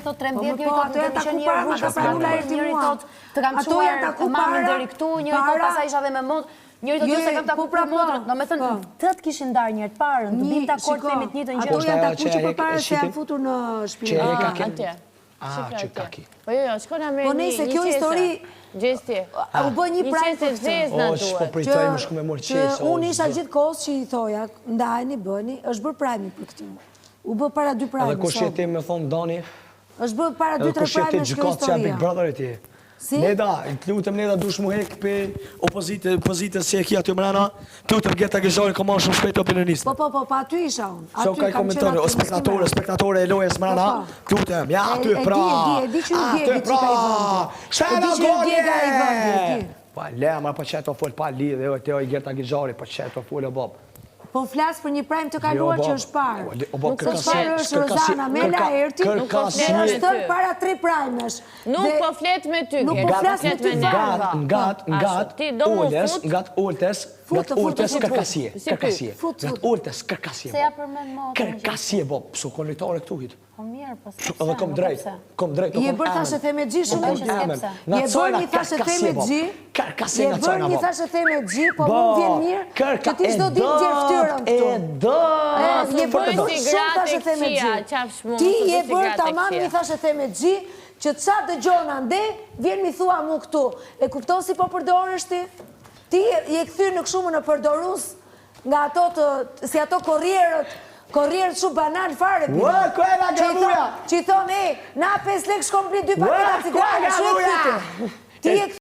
thotë 13, Po, njëri po, thotë ato janë kemi taku qenë një para, rrugë, ma ka pranu Laerti njëri mua. thotë të kam Ato janë çuar taku mamin para, deri këtu, njëri thotë para. pastaj isha dhe me motrën, njëri thotë Je, jo se kam taku po, pra, për motrën. po, Domethënë po. të të kishin ndarë një herë të parën, të bim dakord shiko, themi të njëjtën gjë. Ato janë Ajo taku që që e- përpara e se janë shiti? futur në shtëpi. Që e ka Ah, ke? atje. Ah, Shifra që atje. ka ki. Po jo, jo, shko na merr Po një nejse, një kjo qese. histori- Gjesti. U bë një prajm Një për qese këtë. zezë na O, s'po duhet. pritoj më shku me morë që qese. o, unë isha zot. gjithë kohës që i thoja, ndajeni, bëni, është bërë prajmi për këtë. U bë para dy prajme. Edhe kush je ti me thonë Dani? Është bërë para dy Edhe tre kush je ti prajmesh kjo gjykatësja Big historia. Brotherit je? Si? Neda, të lutem Neda, dush mu hek pe opozite, pozitës që e ki aty mrena, të lutem Gerta Gixhari ka marrë shumë shpejt opinioniste. Po, po, po, po, aty isha unë. Se Aty ka i kam qenë komentoni, aty, o mos spektatore, kemi. spektatore e lojës mrena, Po, po. të lutem, ja E- aty e di, pra. e di, e di që ju Aty djegi pra. çika i vendit. E Shena di që ju djega i vendit, e gole! di. Pa le, ma po qeto fol pa lidhje, o te o i Gerta Gixhari, po qeto fol o bob. Po flas për një prajm të kaluar Jo, që bob. është parë. O, bob, Nuk kërka po çfarë si- është kërka si- Rozana me kërka- Laerti, kërka dhe si- është thënë para tre prajmesh. Nuk Dhe- po flet me ty, Nuk Gerta, po po flas me flet ty me ne. fare. Ngat, ngat, Ashtu, ngat, ti do mu ultes, fut? ngat ultes, Fut, ngat fut, ultes, fut, kërkasie, Si kërkasie. Fut, Ngat fut. ultes, kërkasie. Se ja përmend motrën. Kërkasie, bob, psu kon lojtare këtu hit. Po mirë, po s'ka Edhe pse, kom nuk ka drejt, pse. kom drejt, Je kom bërë emën. thashë the me gji shumë Kom që s'ke emën. pse. Nga Je bërë cojna, një thashë the kërkasie, me bob. gji. Kërkasie Je nga bërë cojna, një bob. thashë the me gji, po Bo, mu vjen mirë kërka që ti çdo e ditë nxjerr fytyrën dot, E këtu. dot. E, je Fort e bërë dot. si shumë gratë thashë e the me këqija, gji. qafsh mu, Ti mos u je bëj si bërë gratë e tamam këqija. një thashë the me gji, që ça dëgjon ande, vjen mi thua mu këtu. E kupton si po përdoresh ti? Ti je, je kthyer në kështu më në përdorus nga ato të, si ato korrierët, korrierët shumë banal fare. bile. Ua, ku e la Që i thon- gramuja? Që i thonë, e, na 5 lek shkon bli dy Ua, paketa ku e cigare, shu e gramuja? kthy ti. Ti je.